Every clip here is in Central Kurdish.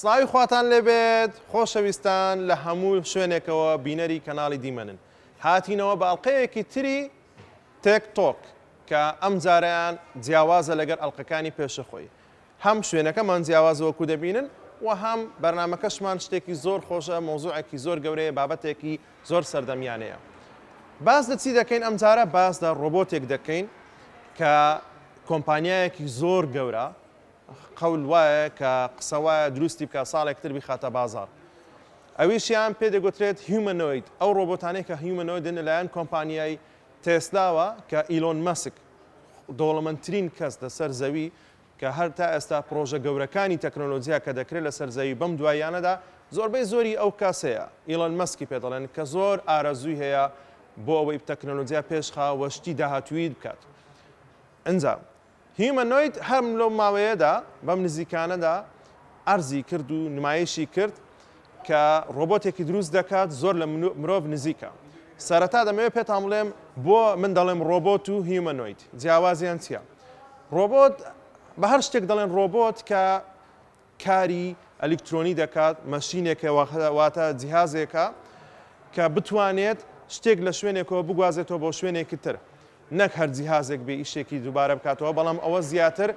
سڵاوی خواتان لێبێت خۆشەویستان لە هەموو شوێنێکەوە بینەری کەناڵی دیمەنن هاتینەوە بە ئەڵلقەیەکی تری Tech Talk کە ئەم جارەیان جیاوازە لەگەر ئەڵلقەکانی پێشە خۆی هەم شوێنەکەمان جیاوازە وەکو دەبینن و هەم بەرنامەکەشمان شتێکی زۆر خۆشە مەوزوعێکی زۆر گەورەیە بابەتێکی زۆر سەردەمیانەیە باس لە چی دەکەین ئەمجارە باس لە ڕۆبۆتێک دەکەین کە کۆمپانیایەکی زۆر گەورە قەول وایە کە قسە وایە دروستی بکە ساڵێک تر بیخاتە بازار ئەویشیان پێ دەگوترێت humanoid ئەو ڕۆبۆتانەی کە humanoid ن لەلایەن کۆمپانیای تێسلاوە کە ئیلۆن مەسک دەوڵەمەندترین کەس لەسەر زەوی کە هەر تا ئێستا پڕۆژە گەورەکانی تەکنۆلۆجیا کە دەکرێت لەسەر زەوی بەم دواییانەدا زۆربەی زۆری ئەو کەسەیە ئیڵۆن مەسکی پێ دەڵێن کە زۆر ئارەزووی هەیە بۆ ئەوەی تەکنۆلۆجیا پێشخا و شتی داهاتوویی بکات. ئینجا humanoid هەم لەو ماوەیەدا بەم نزیکانەدا عەرزی کرد و نمایشی کرد کە ڕۆبۆتێکی دروست دەکات زۆر لە مرۆڤ نزیکە. سەرەتا دەمەوێت پێتان بڵێم بۆ من دەڵێم ڕۆبۆت و humanoid جیاوازیان چییە؟ ڕۆبۆت بە هەر شتێک دەڵێن ڕۆبۆت کە کاری ئەلیکترۆنی دەکات مەشینێکە واتە جیهازێکە کە بتوانێت شتێک لە شوێنێکەوە بگوازێتەوە بۆ شوێنێکی تر نەک هەر جیهازێک بێ ئیشێکی دووبارە بکاتەوە بەڵام ئەوە زیاتر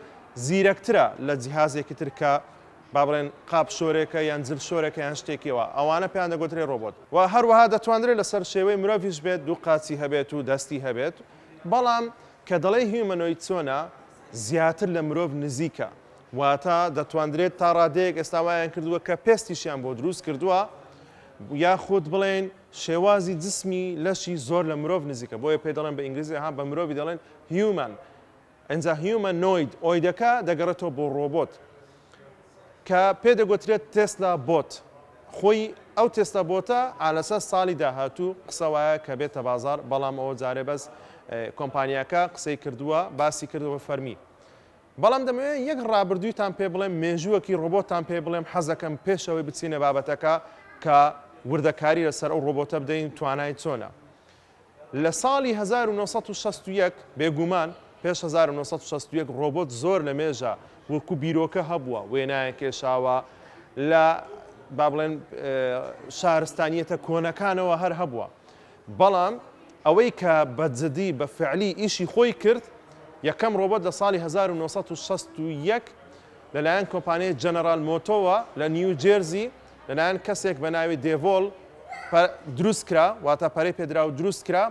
زیرەکترە لە جیهازێکی تر کە با بڵێن قاپ شۆرێکە یان جل شۆرێکە یان شتێکیەوە ئەوانە پێیان دەگوترێ ڕۆبۆت و هەروەها دەتوانرێت لەسەر شێوەی مرۆڤیش بێت دوو قاچی هەبێت و دەستی هەبێت بەڵام کە دەڵێی humanoid چۆنە زیاتر لە مرۆڤ نزیکە واتە دەتواندرێت تا ڕادەیەک ئێستا وایان کردووە کە پێستیشیان بۆ دروست کردووە یاخود بڵێن شێوازی جسمی لەشی زۆر لە مرۆڤ نزیکە بۆیە پێی دەڵێن بە ئینگلیزی ها بە مرۆڤی دەڵێن human ئینجا humanoid oid ەکە دەگەڕێتەوە بۆ ڕۆبۆت کە پێ دەگوترێت Tesla Bot خۆی ئەو Tesla Bot ە ئالەسە ساڵی داهاتوو قسە وایە کە بێتە بازاڕ بەڵام ئەوە جارێ بەس کۆمپانیاکە قسەی کردووە باسی کردووە فەرمی بەڵام دەمەوێت یەک ڕابردوویتان پێ بڵێم مێژووەکی ڕۆبۆتان پێ بڵێم حەزەکەم پێشەوەی بچینە بابەتەکە کە وردەکاری لەسەر ئەو ڕۆبۆتە بدەین توانای چۆنە لە ساڵی 1961 بێگومان پێش 1961 ڕۆبۆت زۆر لە مێژە وەکو بیرۆکە هەبووە وێنایان کێشاوە لە با بڵێن شارستانیەتە کۆنەکانەوە هەر هەبووە بەڵام ئەوەی کە بە جدی بە فعلی ئیشی خۆی کرد یەکەم ڕۆبۆت لە ساڵی 1961 لەلایەن کۆمپانیای جەنەرال مۆتۆوە لە نیو جێرزی لەلایەن کەسێک بە ناوی دێڤۆل دروست کرا واتە پەرەی پێدرا و دروست کرا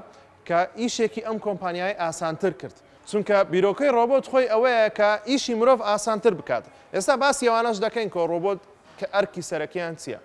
کە ئیشێکی ئەم کۆمپانیای ئاسانتر کرد چونکە بیرۆکەی ڕۆبۆت خۆی ئەوەیە کە ئیشی مرۆڤ ئاسانتر بکات. ئێستا باسی ئەوانەش دەکەین کە ڕۆبۆت کە ئەرکی سەرەکیان چییە.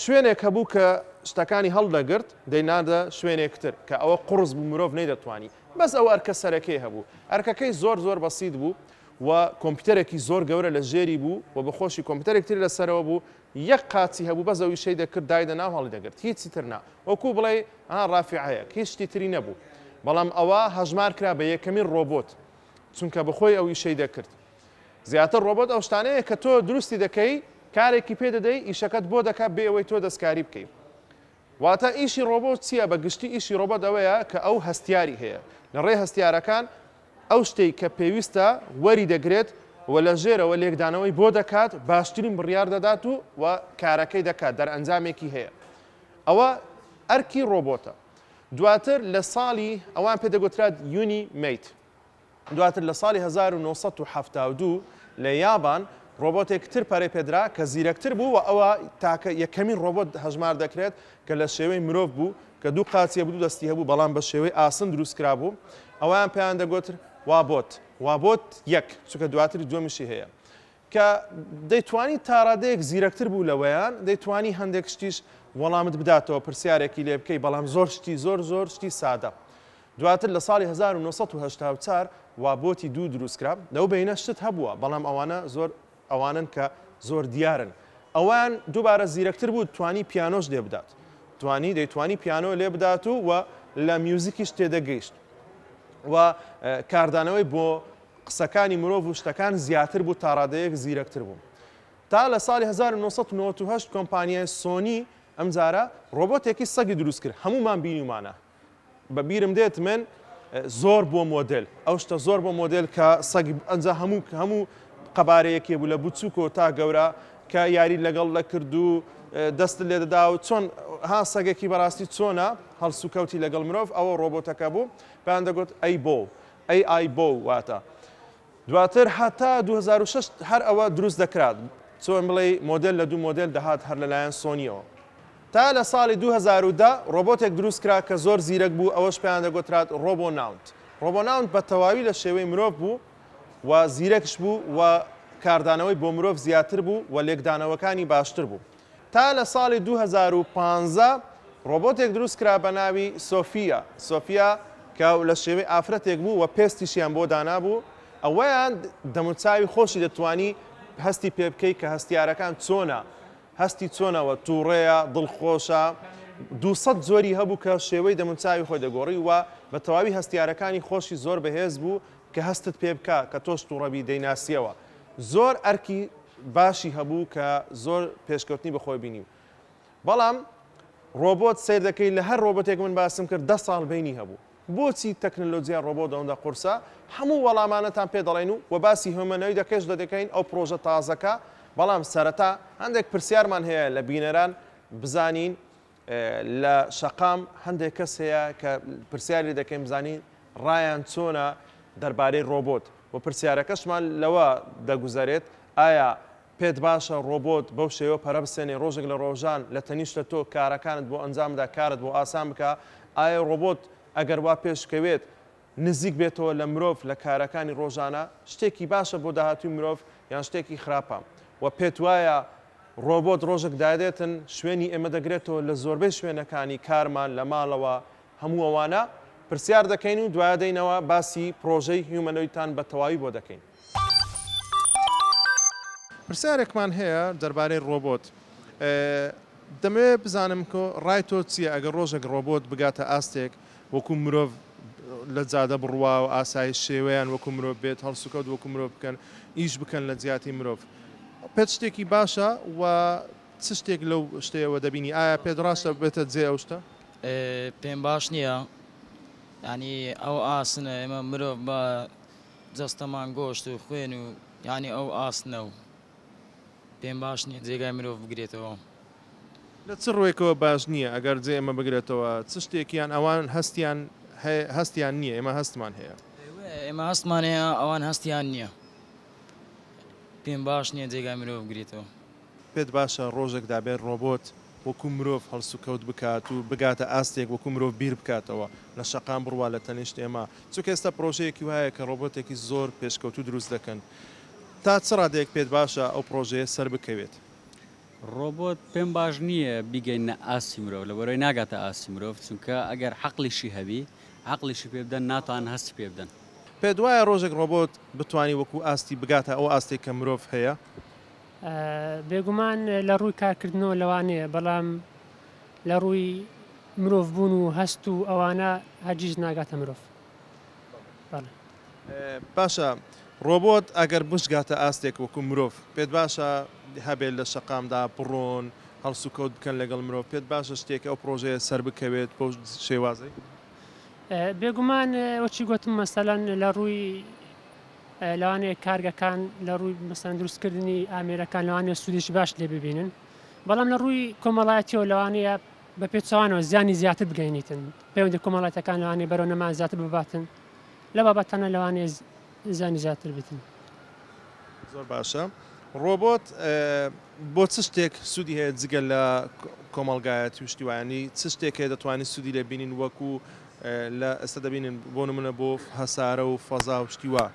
شوێنێک هەبوو کە شتەکانی هەڵدەگرت دەیناردە شوێنێک تر کە ئەوە قوڕس بوو مرۆڤ نەیدەتوانی. بەس ئەو ئەرکە سەرەکەی هەبوو. ئەرکەکەی زۆر زۆر بەسیت بوو و کۆمپیوتەرێکی زۆر گەورە لە ژێری بوو و بە خۆشی کۆمپیوتەرێک تری لە سەرەوە بوو یەک قاچی هەبوو بەس ئەو ئیشەی دەکرد دایدەنا و هەڵیدەگرت هیچی تر نا. وەکو بڵێی ها ڕافیعەیەک هیچ شتی تری نەبوو بەڵام ئەوە هەژمار کرا بە یەکەمین ڕۆبۆت چونکە بەخۆی ئەو ئیشەی دەکرد زیاتر ڕۆبۆت ئەو شتانەیە کە تۆ دروستی دەکەی کارێکی پێ دەدەی ئیشەکەت بۆ دەکات بێ ئەوەی تۆ دەستکاری بکەی واتە ئیشی ڕۆبۆت چییە بە گشتی ئیشی ڕۆبۆت ئەوەیە کە ئەو هەستیاری هەیە لە ڕێ هەستیارەکان ئەو شتەی کە پێویستە وەری دەگرێت و لە ژێرەوە لێکدانەوەی بۆ دەکات باشترین بڕیار دەدات و و کارەکەی دەکات دەرئەنجامێکی هەیە ئەوە ئەرکی ڕۆبۆتە. دواتر لە ساڵی، ئەوان پێ دەگوترا Unimate. دواتر لە ساڵی 1972 لە یابان ڕۆبۆتێک تر پەرەی پێدرا کە زیرەکتر بوو و ئەوە تاکە یەکەمین ڕۆبۆت هەژمار دەکرێت کە لە شێوەی مرۆڤ بوو کە دوو قاچی هەبوو دوو دەستی هەبوو بەڵام بە شێوەی ئاسن دروست کرابوو ئەویان پێیان دەگوتر WABOT WABOT یەک چونکە دواتر دووەمیشی هەیە کە دەیتوانی تاڕادەیەک زیرەکتر بوو لەوەیان، دەیتوانی هەندێک شتیش وەڵامت بداتەوە، پرسیارێکی لێ بکەی، بەڵام زۆر شتی زۆر زۆر شتی سادە. دواتر لە ساڵی 1984 WABOT ی دوو دروست کرا، لەو بەینە شت هەبووە، بەڵام ئەوانە زۆر ئەوانەن کە زۆر دیارن. ئەوان دووبارە زیرەکتر بوو، توانی پیانۆش لێ بدات. توانی دەیتوانی پیانۆ لێ بدات و و لە میوزیکیش تێدەگەیشت و کاردانەوەی بۆ قسەکانی مرۆڤ و شتەکان زیاتر بوو تاڕادەیەک زیرەکتر بوو. تا لە ساڵی 1998 کۆمپانیای سۆنی ئەمجارە ڕۆبۆتێکی سەگی دروست کرد هەموومان بینیومانە بە بیرم دێت من زۆر بۆ مۆدێل ئەو شتە زۆر بۆ مۆدێل کە سەگی ئەنجا هەموو هەموو قەبارەیەکی بوو لە بچووکەوە تا گەورە. کە یاری لەگەڵ دەکرد و دەستت لێدەدا و چۆن ها سەگێکی بەڕاستی چۆنە هەڵسوکەوتی لەگەڵ مرۆڤ ئەوە ڕۆبۆتەکە بوو پێیان دەگوت ئەی بۆ ئەی ئای بۆ واتە دواتر هەتا 2006 هەر ئەوە دروست دەکرات چۆن بڵێی مۆدێل لە دوو مۆدێل دەهات هەر لەلایەن سۆنیەوە. تا لە ساڵی 2010 ڕۆبۆتێک دروست کرا کە زۆر زیرەک بوو ئەوەش پێیان دەگۆترات ڕۆبۆناونت. ڕۆبۆناونت بە تەواوی لە شێوەی مرۆڤ بوو و زیرەکش بوو و کاردانەوەی بۆ مرۆڤ زیاتر بوو و لێکدانەوەکانی باشتر بوو. تا لە ساڵی 2015 ڕۆبۆتێک دروست کرا بە ناوی سۆفیا، سۆفیا کە لە شێوەی ئافرەتێک بوو و پێستیشیان بۆ دانابوو، ئەوەیان دەموچاوی خۆشی دەتوانی هەستی پێ بکەی کە هەستیارەکان چۆنە، هەستی چۆنە و توڕەیە، دڵخۆشە، 200 جۆری هەبوو کە شێوەی دەموچاوی خۆی دەگۆڕی و بە تەواوی هەستیارەکانی خۆشی زۆر بەهێز بوو کە هەستت پێ بکا کە تۆش توڕەبی دەیناسیەوە. زۆر ئەرکی باشی هەبوو کە زۆر پێشکەوتنی بەخۆی بینی و بەڵام ڕۆبۆت سەیر دەکەی لە هەر ڕۆبۆتێک من باسم کرد دە ساڵ بەینی هەبوو بۆچی تەکنەلۆجیا ڕۆبۆت ئەوەندە قورسە هەموو وەڵامانەتان پێ دەڵێن و وە باسی humanoid ەکەش دەدەکەین ئەو پرۆژە تازەکە بەڵام سەرەتا هەندێک پرسیارمان هەیە لە بینەران بزانین لە شەقام هەندێک کەس هەیە کە پرسیاری دەکەین بزانین ڕایان چۆنە دەربارەی ڕۆبۆت و پرسیارەکەشمان لەوە دەگوزەرێت ئایا پێت باشە ڕۆبۆت بەو شێوە پەرە بسێنێ ڕۆژێک لە ڕۆژان لە تەنیشتە تۆ کارەکانت بۆ ئەنجام بدا کارت بۆ ئاسان بکا ئایا ڕۆبۆت ئەگەر وا پێشکەوێت نزیک بێتەوە لە مرۆڤ لە کارەکانی ڕۆژانە شتێکی باشە بۆ داهاتووی مرۆڤ یان شتێکی خراپە وە پێت وایە ڕۆبۆت ڕۆژێک دادێتن شوێنی ئێمە دەگرێتەوە لە زۆربەی شوێنەکانی کارمان لە ماڵەوە هەموو ئەوانە پرسیار دەکەین و دوایە دێینەوە باسی پڕۆژەی humanoid تان بە تەواوی بۆ دەکەین. پرسیارێکمان هەیە دەربارەی ڕۆبۆت دەمەوێت بزانم کۆ ڕای تۆ چییە ئەگەر ڕۆژێک ڕۆبۆت بگاتە ئاستێک وەکو مرۆڤ لە جادە بڕوا و ئاسایش شێوەیان وەکو مرۆڤ بێت هەڵسوکەوت وەکو مرۆڤ بکەن ئیش بکەن لە جیاتی مرۆڤ پێت شتێکی باشە و چ شتێک لەو شتەیەوە دەبینی ئایا پێت ڕاستە بێتە جێ ئەو شتە؟ پێم باش نییە یانی ئەو ئاسنە ئێمە مرۆڤ بە جەستەمان گۆشت و خوێن و یانی ئەو ئاسنە و پێم باش نییە جێگای مرۆڤ بگرێتەوە. لە چ ڕوێکەوە باش نییە ئەگەر جێ ئێمە بگرێتەوە چ شتێکیان ئەوان هەستیان هەیە هەستیان نییە ئێمە هەستمان هەیە؟ ئێمە هەستمان هەیە ئەوان هەستیان نییە پێم باش نییە جێگای مرۆڤ بگرێتەوە. پێت باشە ڕۆژێک دابێت ڕۆبۆت وەکو مرۆڤ هەڵسوکەوت بکات و بگاتە ئاستێک وەکو مرۆڤ بیر بکاتەوە لە شەقام بڕوا لە تەنیشت ئێمە چونکە ئێستا پڕۆژەیەکی وایە کە ڕۆبۆتێکی زۆر پێشکەوتوو دروست دەکەن تا چ ڕادەیەک پێت باشە ئەو پڕۆژەیە سەربکەوێت؟ ڕۆبۆت پێم باش نییە بیگەینە ئاستی مرۆڤ لەبەرئەوەی ناگاتە ئاستی مرۆڤ چونکە ئەگەر عەقڵیشی هەبی عەقڵیشی پێ بدەن ناتوانن هەستی پێ بدەن. پێت وایە ڕۆژێک ڕۆبۆت بتوانی وەکو ئاستی بگاتە ئەو ئاستەی کە مرۆڤ هەیە؟ بێگومان لە ڕووی کارکردنەوە لەوانەیە، بەڵام لە ڕووی مرۆڤ بوون و هەست و ئەوانە هەرگیز ناگاتە مرۆڤ. بەڵێ. باشە ڕۆبۆت ئەگەر بشگاتە ئاستێک وەکو مرۆڤ پێت باشە هەبێت لە شەقامدا بڕۆن هەڵسوکەوت بکەن لەگەڵ مرۆڤ پێت باشە شتێک ئەو پڕۆژەیە سەربکەوێت بەو شێوازەی؟ بێگومان وەکی گۆتم مەسەلەن لە ڕووی لەوانەیە کارگەکان لە ڕووی مەسەلەن دروستکردنی ئامێرەکان لەوانەیە سوودێکی باش لێ ببینن بەڵام لە ڕووی کۆمەڵایەتیەوە لەوانەیە بە پێچەوانەوە زیانی زیاتر بگەینیتن پەیوەندی کۆمەڵایەتەکان لەوانەیە بەرەو نەمان زیاتر بباتن لە بابەتانە لەوانەیە زیانی زیاتر بتن. زۆر باشە ڕۆبۆت بۆ چ شتێک سوودی هەیە جگە لە کۆمەڵگایەتی و شتی وایانی چ شتێک هەیە دەتوانین سوودی لێ بینین وەکو لە ئێستا دەبینن بۆ نمونە بۆ هەسارە و فەزا و شتی وا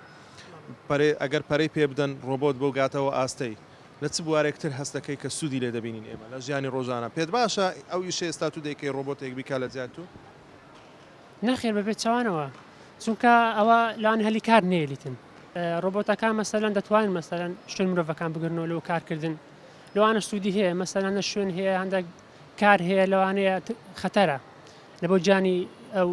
پەرەی ئەگەر پەرەی پێ بدەن ڕۆبۆت بۆ گاتەوە ئاستەی لە چ بوارێک تر هەست دەکەی کە سوودی لێ دەبینین ئێمە لە ژیانی ڕۆژانە پێت باشە ئەو ئیشەی ئێستا تو دەیکەی ڕۆبۆتێک بیکا لە جیات تو؟ نەخێر بە پێچەوانەوە چونکە ئەوە لان هەلی کار نێلیتن ڕۆبۆتەکان مەسەلەن دەتوانن مەسەلەن شوێن مرۆڤەکان بگرنەوە لەو کارکردن لەوانە سوودی هەیە مەسەلەن لە شوێن هەیە هەندێک کار هەیە لەوانەیە خەتەرە لە بۆ گیانی ئەو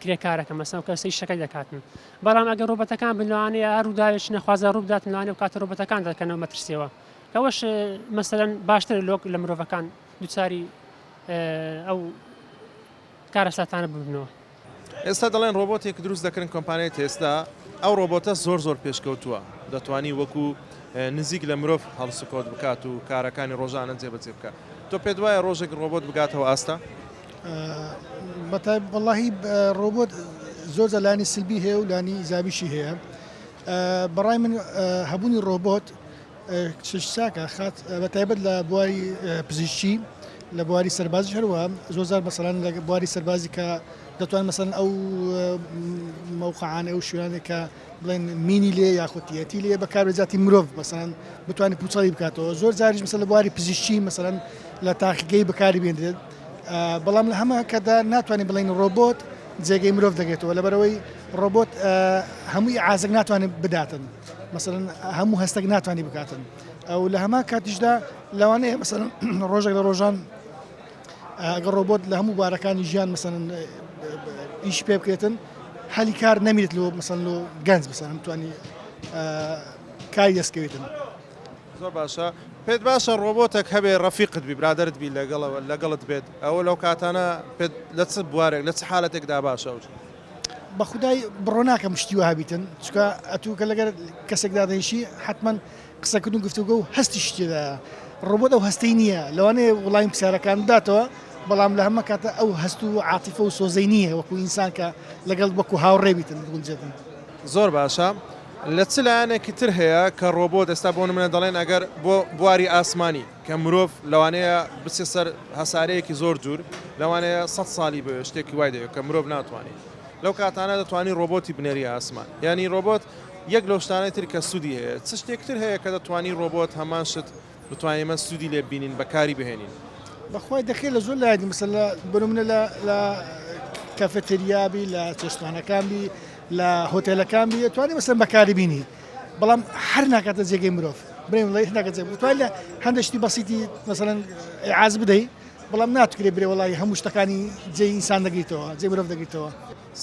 کرێکارەکە مەسەلەن ئەو کەسەی ئیشەکە دەکاتن بەڵام ئەگەر ڕۆبەتەکان بن لەوانەیە هەر ڕووداوێکی نەخوازە ڕوو بداتن لەوانەیە ئەو کاتە ڕۆبەتەکان دەکەنەوە مەترسیەوە ئەوەش مەسەلەن باشترە لۆک لە مرۆڤەکان دووچاری ئەو کارەساتانە ببنەوە. ئێستا دەڵێن ڕۆبۆتێک دروست دەکەن کۆمپانیای تێسلا ئەو ڕۆبۆتە زۆر زۆر پێشکەوتووە دەتوانی وەکو. نزیک لە مرۆڤ هەڵسوکەوت بکات و کارەکانی ڕۆژانە جێبەجێ بکات. تۆ پێت وایە ڕۆژێک ڕۆبۆت بگاتەوە ئاستە؟ بەتای وەڵاهی ڕۆبۆت زۆر جار لایەنی سلبی هەیە و لایەنی ئیجابیشی هەیە. بەڕای من هەبوونی ڕۆبۆت چش چاکە خات بە تایبەت لە بواری پزیشکی لە بواری سەربازی هەروە زۆر جار مەسەلەن لە بواری سەربازی کە دەتوان مەسەن ئەو مەوقعانە ئەو شوێنانێک کە بڵێن مینی لێ یاخود تیەتی لێ بەکاربێت جاتی مرۆڤ مەسەلەن بتوانێت پوچەڵی بکاتەوە زۆر جاریش مەسەلەن لە بواری پزیشکی مەسەلەن لە تاقیگەی بەکاری بێندرێت بەڵام لە هەمە کەدا ناتوانین بڵێن ڕۆبۆت جێگەی مرۆڤ دەگرێتەوە لەبەرەوەی ڕۆبۆت هەمووی عازێک ناتوانێت بداتن مەسەلەن هەموو هەستێک ناتوانانی بکاتن ئەو لە هەمان کاتیشدا لەوانەیە مەسەلەن ڕۆژێک لە ڕۆژان ئەگەر ڕۆبۆت لە هەموو بارەکانی ژیان مەسەلەن ئیش پێ بکرێتن هەلی کار نەمیرێت لۆ مەسەلەن لۆ گەنج مەسەلەن بتوانی کاری دەستکەوێتن. زۆر باشە پێت باشە ڕۆبۆتێک هەبێ ڕەفیقت بی برادەرت بی لەگەڵەوە لەگەڵت بێت ئەوە لەو کاتانە پێت لە چ بوارێک لە چ حالەتێکدا باشە ئەو بەخودای بڕۆ ناکەم شتی وەها بیتن چونکە ئەتوو کە لەگەر کەسێک دادەنیشی حەتمەن قسەکردن و گفتوگۆ و هەستیشی تێدایە ڕۆبۆت ئەو هەستەی نییە لەوانەیە وڵامی پرسیارەکان بداتەوە بەڵام لە هەمە کاتە ئەو هەست و عاتیفە و سۆزەی نییە وەکو ئینسان کە لەگەڵ وەکو هاوڕێ بیتن بگونجێتن. زۆر باشە لە چ لایەنێکی تر هەیە کە ڕۆبۆت ئێستا بۆ نمونە دەڵێن ئەگەر بۆ بواری ئاسمانی کە مرۆڤ لەوانەیە بچێ سەر هەسارەیەکی زۆر دوور لەوانەیە سەد ساڵی بوێ شتێکی وای دەوێت کە مرۆڤ ناتوانێت لەو کاتانە دەتوانی ڕۆبۆتی بنێری ئاسمان یانی ڕۆبۆت یەک لەو شتانەی تر کە سوودی هەیە چ شتێک تر هەیە کە دەتوانی ڕۆبۆت هەمان شت بتوانین ئێمە سوودی لێ ببینین بەکاری بهێنین؟ بەخوای دەکرێت لە زۆر لایەنی مەسەلەن لە بۆ نمونە لە لە کافێتێریا بی لە چێشتخانەکان بی لە هۆتێلەکان بی ئەتوانی مەسەلەن بەکاری بینی بەڵام هەر ناکاتە جێگەی مرۆڤ برێ وڵی ناکات جێگەی توانی لە هەندێک شتی بەسیتی مەسەلەن ئیعاز بدەی بەڵام ناتکرێ برێ وڵی هەموو شتەکانی جێی ئینسان دەگریتەوە جێ مرۆڤ دەگریتەوە.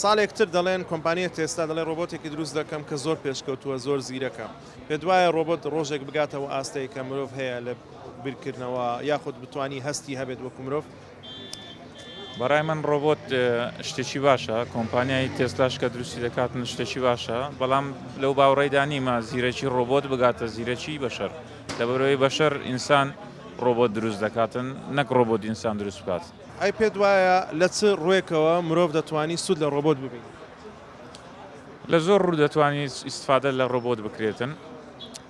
ساڵێک تر دەڵێن کۆمپانیای تێسلا دەڵێ ڕۆبۆتێکی دروست دەکەم کە زۆر پێشکەوتووە زۆر زیرەکە پێت وایە ڕۆبۆت ڕۆژێک بگاتە ئەو ئاستەی کە مرۆڤ هەیە لە بیرکردنەوە یاخود بتوانی هەستی هەبێت وەکو مرۆڤ؟ بەڕای من ڕۆبۆت شتێکی باشە کۆمپانیای تێسلاش کە دروستی دەکاتن شتێکی باشە بەڵام لەو باوەڕەیدا نیمە زیرەکی ڕۆبۆت بگاتە زیرەکی بەشەر لەبەرەوەی بەشەر ئینسان ڕۆبۆت دروست دەکاتن نەک ڕۆبۆت ئینسان دروست بکات. ئەی پێت وایە لە چ ڕوێکەوە مرۆڤ دەتوانی سوود لە ڕۆبۆت ببینی؟ لە زۆر ڕوو دەتوانی ئیستفادە لە ڕۆبۆت بکرێتن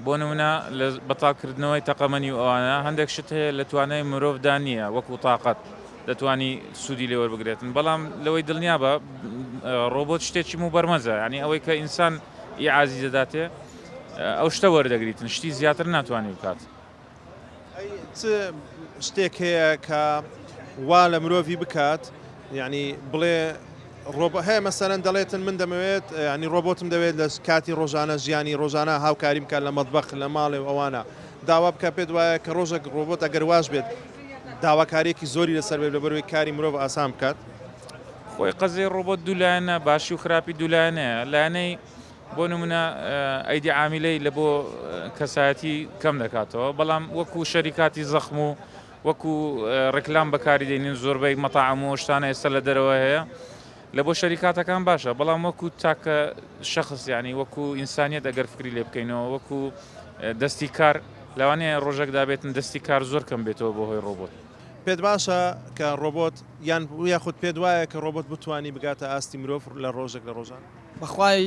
بۆ نمونە لە بەتاڵکردنەوەی تەقەمەنی و ئەوانە هەندێک شت هەیە لە توانای مرۆڤدا نییە وەکو تاقەت دەتوانی سوودی لێوەربگرێتن بەڵام لەوەی دڵنیا بە ڕۆبۆت شتێکی موبەرمەجە ینی ئەوەی کە ئینسان ئیعازی دەداتێ ئەو شتە وەردەگریتن شتی زیاتر ناتوانانی بکات. ئەی چ شتێک هەیە کە وا لە مرۆڤی بکات یعنی بڵێ ڕۆبۆ هەیە مەسەرەن دەڵێتن من دەمەوێت ینی ڕۆبۆتم دەوێت لە کاتی ڕۆژانە ژیانی ڕۆژانە هاوکاریم بکات لە مەتبەخ لە ماڵێ و ئەوانە داوا بکە پێت وایە کە ڕۆژێک ڕۆبۆت ئەگەر واش بێت داواکاریەکی زۆری لەسەر بێت لەبەرەوەی کاری مرۆڤ ئاسان بکات. خۆی قەزیەی ڕۆبۆت دوولایەنە باشی و خراپی دوولایەنەیە لایەنەی بۆ نمونە ئەیدی عامیلەی لە بۆ کەسایەتی کەم دەکاتەوە بەڵام وەکو شەریکاتی زەخم و وەکو ڕێکلام بەکاری دێنین زۆربەی مەتاعم و شتانە ئێستا لە دەرەوە هەیە لە بۆ شەریکاتەکان باشە بەڵام وەکو تاکە شخص ینی وەکو ئینسانیت ئەگەر فکری لێ بکەینەوە وەکو دەستی کار لەوانەیە ڕۆژێک دابێتن دەستی کار زۆر کەم بێتەوە بۆ هۆی ڕۆبۆت. پێت باشە کە ڕۆبۆت یان یاخود پێت وایە کە ڕۆبۆت بتوانی بگاتە ئاستی مرۆڤ لە ڕۆژێک لە ڕۆژان؟ بەخوای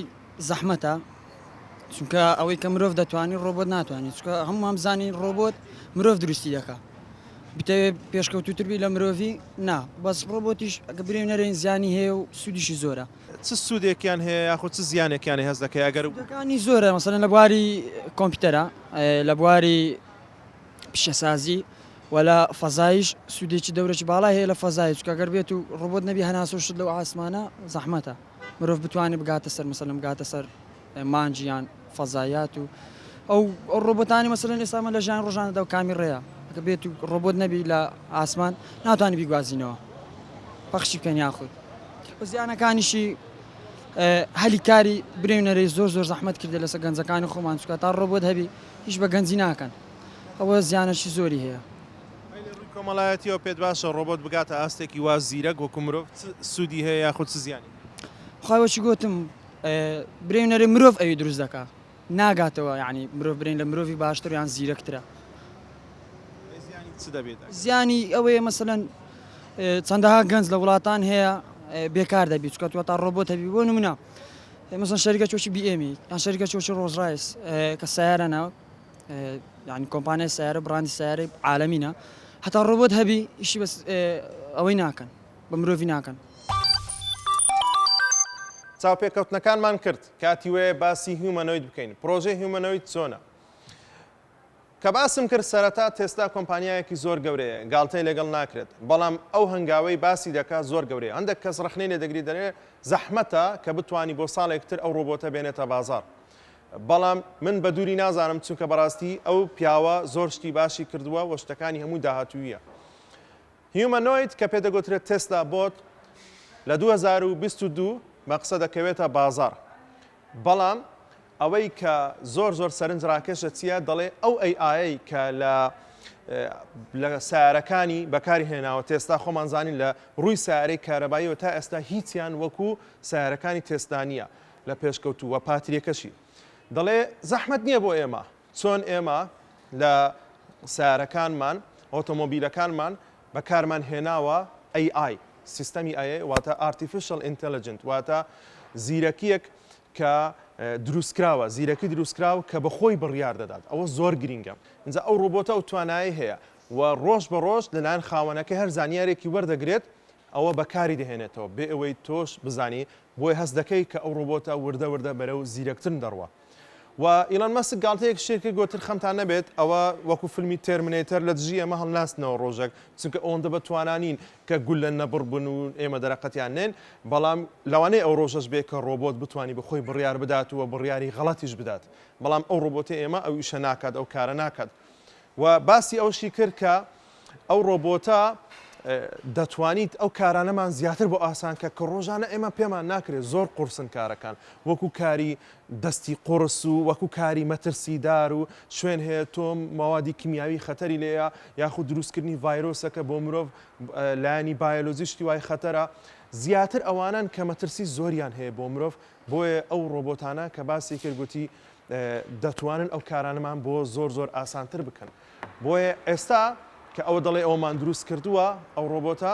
زەحمەتە چونکە ئەوەی کە مرۆڤ دەتوانانی ڕۆبۆت ناتوانێت چونکە هەمووان بزانین ڕۆبۆت مرۆڤ دروستی دەکا بتەوێت پێشکەوتوتر بی لە مرۆڤی نا بەس ڕۆبۆتیش ئەگە برێ نەرێن زیانی هەیە و سوودیشی زۆرە. چ سوودێکیان هەیە یاخود چ زیانێکیان هەیە هەست دەکەی ئەگەر. سوودەکانی زۆرە مەسەلەن لە بواری کۆمپیوتەرە لە بواری پیشەسازی و لە فەزایش سوودێکی دەورێکی باڵای هەیە لە فەزای چونکە گەر بێت و ڕۆبۆت نەبی هەناسە و شت لەو ئاسمانە زەحمەتە. مرۆڤ بتوانێت بگاتە سەر مەسەلەن بگاتە سەر مانگ یان فەزایات و ئەو ئەو ڕۆبۆتانی مەسەلەن ئێستا ئەمە لە ژیان ڕۆژانەدا و کامیڕەیە کە بێت و ڕۆبۆت نەبی لە ئاسمان ناتوانانی بیگوازینەوە پەخشی بکەن یاخود و زیانەکانیشی هەلی کاری برێنەرەی زۆر زۆر زەحمەت کردە لەسەر گەنجەکانی خۆمان چکە تا ڕۆبۆت هەبی هیچ بە گەنجی ناکەن ئەوە زیانەشی زۆری هەیە. ئەی لە ڕووی کۆمەڵایەتیەوە پێت باشە ڕۆبۆت بگاتە ئاستێکی وا زیرەک وەکو مرۆڤ چ سوودی هەیە یاخود چ زیانی هەیە؟ خوای وەچی گۆتم برێ نەرێ مرۆڤ ئەوی دروست دەکا. ناگاتەوە یعنی مرۆڤ برێن لە مرۆڤی باشتر یان زیرەکترە. زیانی چ دەبێت؟ زیانی ئەوەیە مەسەلەن چەندەها گەنج لە وڵاتان هەیە بێکار دەبی چکە تو تا ڕۆبۆت هەبی بۆ نمونە مەسەن شەریکە چۆچی بی ئێمی یان شەریکە چۆچی ڕۆز ڕایس کە سیارە ناو یعنی کۆمپانیای سیارە بڕاندی سیارەی عالەمینە هەتا ڕۆبۆت هەبی ئیشی بەس ئەوەی ناکەن بە مرۆڤی ناکەن. چاوپێکەوتنەکانمان کرد کاتی وەیە باسی humanoid بکەین پرۆژەی humanoid چۆنە؟ کە باسم کرد سەرەتا تێسلا کۆمپانیایەکی زۆر گەورەیە گاڵتەی لەگەڵ ناکرێت بەڵام ئەو هەنگاوەی باسی دەکات زۆر گەورەیە هەندێک کەس ڕەخنەی لێ دەگری دەرێ زەحمەتە کە بتوانی بۆ ساڵێک تر ئەو ڕۆبۆتە بێنێتە بازاڕ بەڵام من بە دووری نازانم چونکە بەڕاستی ئەو پیاوە زۆر شتی باشی کردووە و شتەکانی هەموو داهاتوویە humanoid کە پێ دەگوترێت Tesla Bot لە 2022 بە قسە دەکەوێتە بازاڕ بەڵام ئەوەی کە زۆر زۆر سەرنج ڕاکێشە چییە دەڵێ ئەو AI ەی کە لە لە سیارەکانی بەکاری هێناوە تێستا خۆمان زانین لە ڕووی سیارەی کارەباییەوە تا ئێستا هیچیان وەکو سیارەکانی تێستا نییە لە پێشکەوتوو وە پاتریەکەشی دەڵێ زەحمەت نییە بۆ ئێمە چۆن ئێمە لە سیارەکانمان ئۆتۆمۆبیلەکانمان بەکارمان هێناوە AI سیستەمی AI واتە Artificial Intelligent واتە زیرەکیەک کە دروستکراوە زیرەکی دروستکراو کە بە خۆی بڕیار دەدات ئەوە زۆر گرینگە ئینجا ئەو ڕۆبۆتە ئەو توانایەی هەیە و ڕۆژ بە ڕۆژ لەلایەن خاوەنەکەی هەر زانیارێکی وەردەگرێت ئەوە بەکاری دەهێنێتەوە بێ ئەوەی تۆش بزانی بۆیە هەست دەکەی کە ئەو ڕۆبۆتە وردە وردە بەرەو زیرەکترن دەڕوا. و ئیلۆن مەسک گاڵتەیەک شیر کرد گۆتر خەمتان نەبێت ئەوە وەکو فیلمی Terminator لە دژی ئێمە هەڵناستنەوە ڕۆژێک چونکە ئەوەندە بە توانا نین کە گوللە نەبڕ بن و ئێمە دەرەقەتیان نێن بەڵام لەوانەیە ئەو ڕۆژەش بێ کە ڕۆبۆت بتوانی بە خۆی بڕیار بدات و بڕیاری غەڵەتیش بدات بەڵام ئەو ڕۆبۆتی ئێمە ئەو ئیشە ناکات ئەو کارە ناکات و باسی ئەوشی کرد کە ئەو ڕۆبۆتە دەتوانیت ئەو کارانەمان زیاتر بۆ ئاسان کە کە ڕۆژانە ئێمە پێمان ناکرێت زۆر قورسن کارەکان وەکو کاری دەستی قوڕس و وەکو کاری مەترسیدار و شوێن هەیە تۆ مەوادی کیمیاوی خەتەری لێیە یاخود دروستکردنی ڤایرۆسەکە بۆ مرۆڤ لایەنی بایۆلۆجی شتی وای خەتەرە زیاتر ئەوانەن کە مەترسی زۆریان هەیە بۆ مرۆڤ بۆیە ئەو ڕۆبۆتانە کە باسی کرد گوتی دەتوانن ئەو کارانەمان بۆ زۆر زۆر ئاسانتر بکەن بۆیە ئێستا کە ئەوە دەڵێ ئەومان دروست کردووە ئەو ڕۆبۆتە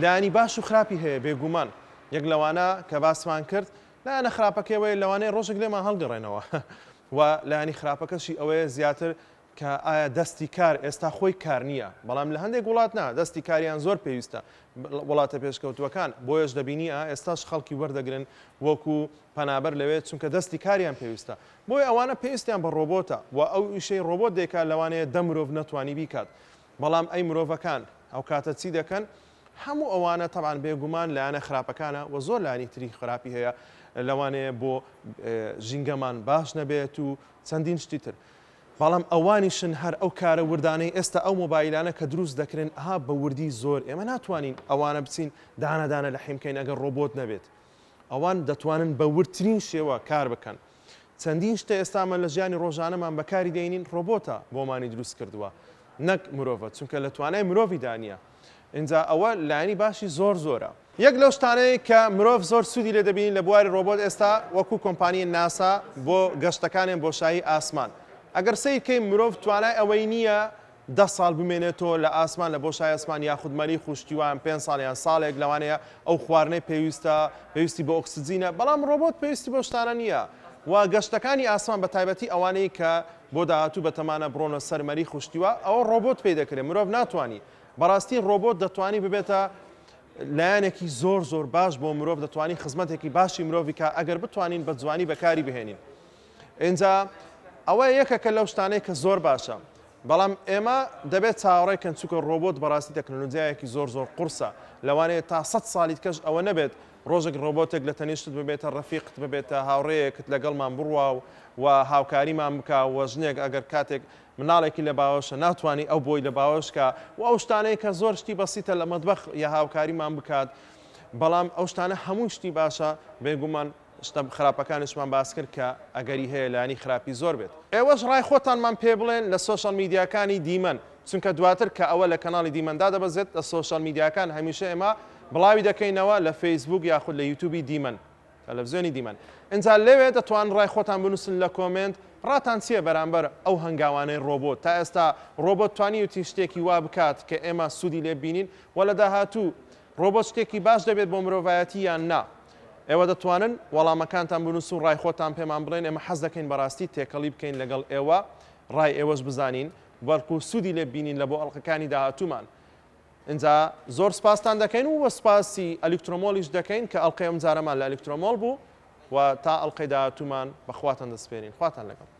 لایەنی باش و خراپی هەیە بێگومان یەک لەوانە کە باسمان کرد لایەنە خراپەکەی ئەوەیە لەوانەیە ڕۆژێک لێمان هەڵگەڕێنەوە و لایەنی خراپەکەشی ئەوەیە زیاتر کە ئایا دەستی کار ئێستا خۆی کار نییە بەڵام لە هەندێک وڵات نا دەستی کاریان زۆر پێویستە وڵاتە پێشکەوتووەکان بۆیەش دەبینی ئا ئێستاش خەڵکی وەردەگرن وەکو پەنابەر لەوێ چونکە دەستی کاریان پێویستە بۆیە ئەوانە پێویستیان بە ڕۆبۆتە و ئەو ئیشەی ڕۆبۆت دەیکات لەوانەیە دە مرۆڤ نەتوانی بیکات بەڵام ئەی مرۆڤەکان ئەو کاتە چی دەکەن هەموو ئەوانە تەبعەن بێگومان لایەنە خراپەکانە و زۆر لایەنی تری خراپی هەیە لەوانەیە بۆ ژینگەمان باش نەبێت و چەندین شتی تر بەڵام ئەوانیشن هەر ئەو کارە وردانەی ئێستا ئەو مۆبایلانە کە دروست دەکرێن ئەها بە وردی زۆر ئێمە ناتوانین ئەوانە بچین دانە دانە لەحیم کەین ئەگەر ڕۆبۆت نەبێت ئەوان دەتوانن بە وردترین شێوە کار بکەن چەندین شتە ئێستا ئەمە لە ژیانی ڕۆژانەمان بەکاری دێنین ڕۆبۆتە بۆمانی دروست کردووە نەک مرۆڤە چونکە لە توانای مرۆڤیدا نییە ئینجا ئەوە لایەنی باشی زۆر زۆرە. یەک لەو شتانەی کە مرۆڤ زۆر سوودی لێ دەبینی لە بواری ڕۆبۆت ئێستا وەکو کۆمپانی ناسا بۆ گەشتەکانیان بۆشایی ئاسمان ئەگەر سەیر کەی مرۆڤ توانای ئەوەی نییە دە ساڵ بمێنێتەوە لە ئاسمان لە بۆشای ئاسمان یاخود مەریخ و شتی وایان پێنج ساڵ یان ساڵێک لەوانەیە ئەو خواردنەی پێویستە پێویستی بە ئۆکسجینە بەڵام ڕۆبۆت پێویستی بەو شتانە نییە و گەشتەکانی ئاسمان بە تایبەتی ئەوانەی کە بۆ داهاتوو بەتەمانە بڕۆنە سەر مەریخ و شتی وا ئەوە ڕۆبۆت پێی دەکرێت مرۆڤ ناتوانی بەڕاستی ڕۆبۆت دەتوانی ببێتە لایەنێکی زۆر زۆر باش بۆ مرۆڤ دەتوانی خزمەتێکی باشی مرۆڤی کا ئەگەر بتوانین بە جوانی بەکاری بهێنین ئینجا ئەوە یەکەکە لەو شتانەی کە زۆر باشە بەڵام ئێمە دەبێت چاوەڕێ کەن چونکە ڕۆبۆت بەڕاستی تەکنەلۆجیایەکی زۆر زۆر قورسە لەوانەیە تا سە ساڵی کەش ئەوە نەبێت ڕۆژێک ڕۆبۆتێک لە تەنیشتت ببێتە ڕەفیقت ببێتە هاوڕێیەکت لەگەڵمان بڕوا و و هاوکاریمان بکا و ژنێک ئەگەر کاتێک مناڵێکی لە باوەشە ناتوانی ئەو بۆی لە باوەش کا و ئەو شتانەی کە زۆر شتی بەسیتە لە مەتبەخ یا هاوکاریمان بکات بەڵام ئەو شتانە هەموو شتی باشە بێگومان شتە خراپەکانیشمان باس کرد کە ئەگەری هەیە لایەنی خراپی زۆر بێت. ئێوەش ڕای خۆتانمان پێ بڵێن لە سۆشیال میدیاکانی دیمەن چونکە دواتر کە ئەوە لە کەناڵی دیمەن دادەبەزێت لە سۆشیال میدیاکان هەمیشە ئێمە بڵاوی دەکەینەوە لە فەیسبووک یاخود لە یوتیوبی دیمەن. تەلەفزیۆنی دیمەن. ئینجا لەوێ دەتوانن ڕای خۆتان بنووسن لە comment ڕاتان چییە بەرامبەر ئەو هەنگاوانەی ڕۆبۆت؟ تا ئێستا ڕۆبۆت توانیوتی شتێکی وا بکات کە ئێمە سوودی لێ ببینین؟ وە لە داهاتوو ڕۆبۆت شتێکی باش دەبێت بۆ مرۆڤایەتی یان نا؟ ئێوە دەتوانن وەڵامەکانتان بنووسن و ڕای خۆتان پێمان بڵێن، ئێمە حەز دەکەین بەڕاستی تێکەڵی بکەین لەگەڵ ئێوە ڕای ئێوەش بزانین بەڵکو سوودی لێ ببینین لە بۆ ئەڵقەکانی داهاتوومان. ئینجا زۆر سپاستان دەکەین و سپاسی ئەلیکترۆمۆڵیش دەکەین کە ئەڵقەی ئەمجارەمان لە ئەلیکترۆمۆڵ بوو و تا ئەڵقەی داهاتوومان بە خواتان دەسپێرین. خواتان لەگەڵ.